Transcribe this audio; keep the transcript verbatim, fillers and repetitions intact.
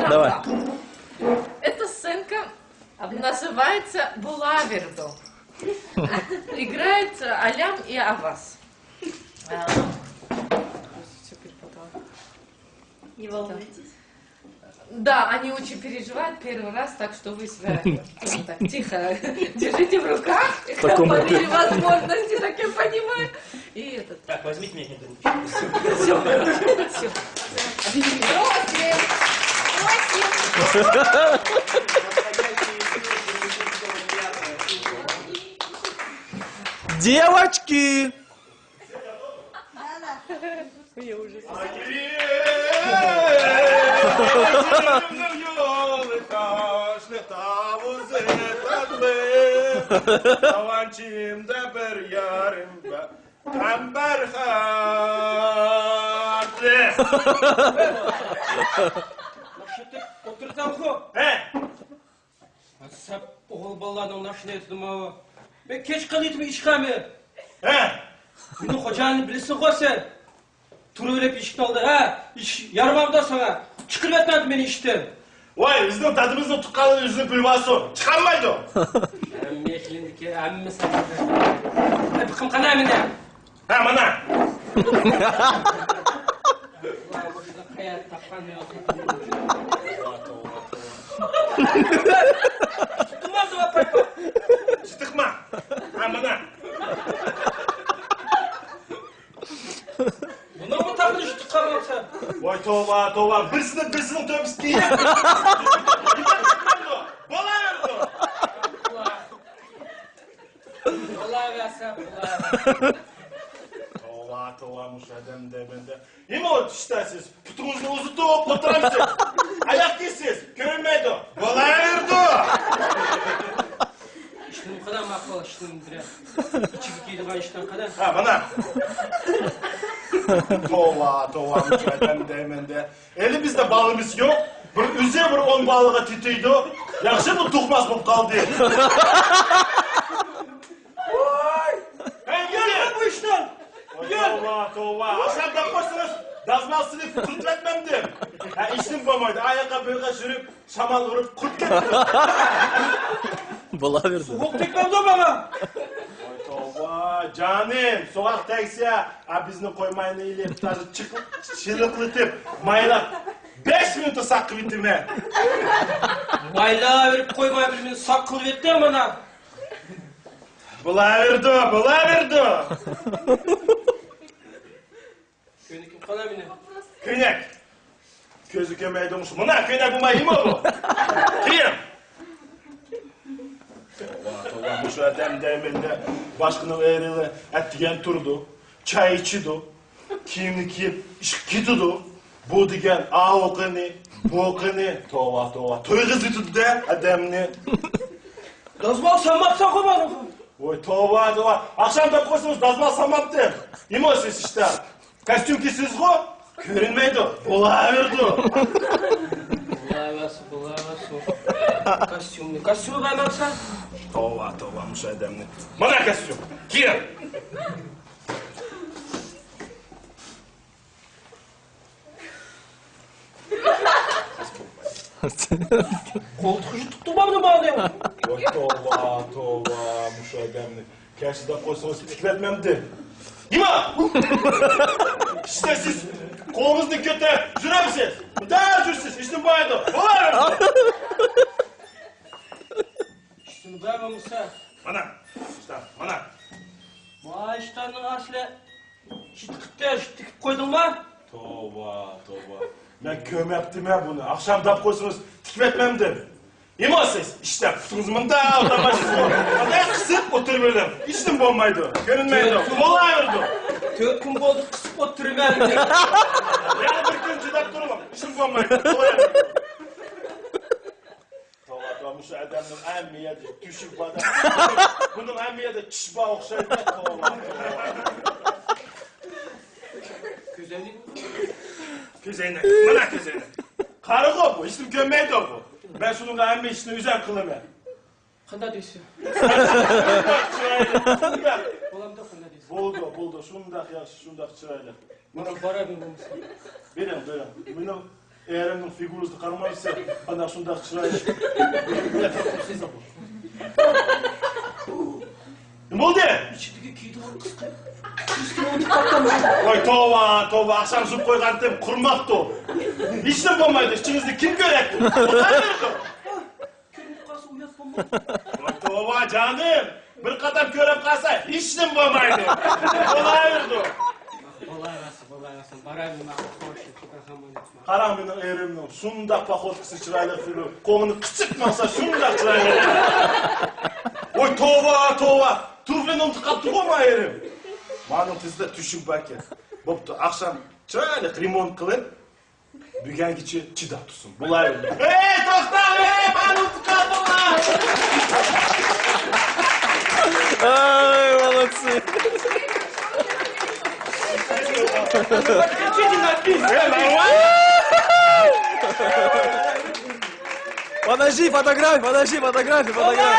Давай. Эта сценка называется «Булавирду». Играет Алям и Аваз. А, всё перепутала. Не волнуйтесь. Да, они очень переживают первый раз, так что вы себя так тихо держите в руках. По мере возможности, так я понимаю. И этот. Так, возьмите меня. Все, все. Просим, просим. Девочки! قەمبەر خەتلى. ئولتۇرساڭغۇ؟ ھە. سەپ ئوغۇل بالىلارنىڭ ناخشىنى ئېيتىدۇ ماۋۇ. مەن كەچ قېلىۋېتىمەن ئىشقامۇ. ھە. مېنىڭ خوجايىننى بىلىسەنغۇ سەن. تۇرۇۋېرىپ ئىشىكنىڭ ئالدىدا، ھە؟ ئىش يارىمامدۇ ساڭا؟ چىقىرىۋەتمەمدۇ مېنى ئىشتىن؟ ۋاي، بىزنىڭ دادىمىزنىڭ تۇغقانلىرى ئۆزىنى بىلىۋالسۇن. چىقارمايدۇ. ھەممە ئېقىلىمدىكى، ھەممە سەپەردە. ھە، بېقىم قانا مېنى. ھە، مانا. ۋاي، مۇشۇنى قەيەردە تاپقان يوق. توۋا، توۋا، توۋا. تۇتتۇڭلامدۇ، ئاپا؟ چىقما. ھە، مانا. بۇنىڭمۇ تاپىنى يۇتۇپ قالمامسەن؟ ۋاي، توۋا، توۋا. بىرسىنى بىرسىنىڭ تۆپىسىگە يەپ. بولاۋېرىدۇ. بولاۋەرسە، بولاۋەرسە. توۋا، توۋا، مۇشۇ ئادەم دەيمەن-دە. نېمە ئۇ چۈشتە سىز پۇتىڭىزنى ئۇزىتىپ ئولتۇرامسىز؟ ئاياق كىيسىز، كۆرۈنمەيدۇ. بولاۋېرىدۇ. ئىشتىن قادا ماقۇل، ئىشتىن بىرەر. ئىچىگە كىيىدىغان ئىشتىن قادا. ھە، مانا. توۋا، توۋا، مۇشۇ ئادەم دەيمەن-دە. ئەلىمىزدە بالىمىز يوق. بىر ئۆزى بىر ئون بالىغا تېتىيدۇ. ياخشى، بۇ تۇغماس بولۇپ قالدى. ۋاي! ھەي، يۈر، يۈر بۇ ئىشتىن! يۈر! توۋا، توۋا. ئاخشام دەپ قويسىڭىز، دازمال سېلىپ قۇرۇتۇۋەتمەمدىم. ھە، ئىشتىن بولمايدۇ. ئاياققا بىر قاچ يۈرۈپ، شامال ئۇرۇپ قۇرۇپ كەتتى. بولاۋېرىدۇ. سوغۇق تەگمەمدۇ ماڭا؟ ۋاي توۋا، جانىم، سوغۇق تەگسە، ئا، بىزنى قويماينى ئېلىپ، تازا چىق-، چىلىقلىتىپ، مايلاپ، بەش مىنۇتتا ساق قىلىۋېتىمەن. مايلاۋېرىپ قويماي بىر مىنۇت ساق قىلىۋېتىڭ مانا. بولاۋېرىدۇ، بولاۋېرىدۇ. كۆينىكىم قانا مېنىڭ؟ كۆينەك. كۆزى كۆرمەيدۇ مۇشۇ. مانا كۆينەك بولماي نېمە بۇ؟ كىيىم. توۋا، توۋا، مۇشۇ ئادەم دەيمەن-دە، باشقىنىڭ ئېرى ئەتىگەن تۇرىدۇ، چاي ئىچىدۇ، كىيىمنى كىيىپ ئىشقا كېتىدۇ. بۇ دېگەن ئاۋۇ قېنى، بۇ قېنى، توۋا، توۋا، تويغۇزۇۋېتىدۇ-دە ئادەمنى. دازمال سالماپسەنغۇ مانا. ۋاي توۋا، توۋا، ئاخشام دەپ قويسىڭىز دازمال سالماپتىم. نېمە سىز ئىشتا؟ كاستيۇم كىيسىزغۇ؟ كۆرۈنمەيدۇ. بولاۋېرىدۇ. بولاۋەرسۇن، بولاۋەرسۇن. كاستيۇمنى، كاستيۇمنى بەرمەمسەن؟ توۋا، توۋا، مۇشۇ ئادەمنى. مانا كاستيۇم. كىيىڭ. قولتۇقى يۇتۇپتۇ بارمۇ مانا؟ ۋاي توۋا، توۋا، مۇشۇ ئادەمنى. كەچتە قويسىڭىز تىكلەتمەمدىم. نېمە؟ ئىشتە سىز قولىڭىزنى كۆتۈرۈپ يۈرەمسىز؟ مۇنداق يۈرسىز، ھېچنېمە بولمايدۇ. بولار. ئىشتىنى بەر بولمىسا. مانا، ئىشتان، مانا. مانا ئىشتاننىڭ ئاستى چىقىپتۇ، تىكىپ قويدۇڭما؟ توۋا، توۋا. مەن كۆرمەپتىمەن بۇنى. ئاخشام دەپ قويسىڭىز تىكىۋەتمەمدىم. نېمە سىز؟ ئىشتە پۇتىڭىز مۇنداق ئۇلامايسىزغۇ؟ مۇنداق قىسىپ ئولتۇرۇۋېلىڭ. ھېچنېمە بولمايدۇ. كۆرۈنمەيدۇ. بولاۋېرىدۇ. تۆت كۈن بولدى قىسىپ ئولتۇرىمەن. يەنە بىر كۈن چىداپ تۇرۇڭ. ھېچنېمە بولمايدۇ. بولاۋېرىدۇ. توۋا، توۋا، مۇشۇ ئادەمنىڭ ھەممە يەردە تۆشۈك بار. بۇنىڭ ھەممە يەردە چىش بار ئوخشايدۇ. توۋا، توۋا. كۆزەينەك. كۆزەينەك. مانا كۆزەينەك. قارىغۇ بۇ، ھېچنېمە كۆرمەيدۇ بۇ. مەن شۇنىڭغا ھەممە ئىشنى ئۆزۈم قىلىمەن. قانداق دەيسىز؟ شۇنداق چىرايلىق. شۇنداق. بولامدۇ، قانداق دەيسىز؟ بولدى، بولدى. شۇنداق ياخشى، شۇنداق چىرايلىق. مانا بارا بولمىسا. بېرىڭ، بېرىڭ. مېنىڭ ئېرىمنىڭ فىگۇرىسىغا قارىمامسىز؟ ئانا شۇنداق چىرايلىق. نېمە بولدى؟ ئىچىدىكى كىيىدىغان قىسقا كوستيۇم ئۇنتۇپ قاپتىمەن. ۋاي توۋا، توۋا، ئاخشام سۇپ قويغانتىم، قۇرماپتۇ. ھېچنېمە بولمايدۇ، ئىچىڭىزنى كىم كۆرەتتى؟ كۆرۈنۈپ قالسا ئۇيات بولمايدۇ. ۋاي توۋا جانىم، بىر قاتار كۆرۈپ قالسا ھېچنېمە بولمايدۇ. بولاۋېرىدۇ. بولاۋەرسۇن، بولاۋەرسۇن. بارايلى، ماقۇل، خوش، خوش، خوش. قاراڭ، مېنىڭ ئېرىمنىڭ شۇنداق پاخوتكىسى چىرايلىق، فىلۇ قوڭىنى قىچىپ ماڭسا شۇنداق چىرايلىق. ۋاي توۋا، توۋا، تۇفلىنى ئۇنتۇپ قاپتىغۇ ما ئېرىم. مانىڭ تېزدە تۆشۈك باركەن. بوپتۇ، ئاخشام چىرايلىق رېمونت قىلىپ، بۈگۈنگىچە چىداپ تۇرسۇن. بۇلار. ھەي، توختاڭ، ھەي، مانى ئۇنتۇپ قاپتىڭلار. Ай, молодцы. Подожди, фотография, подожди, фотография, фотография.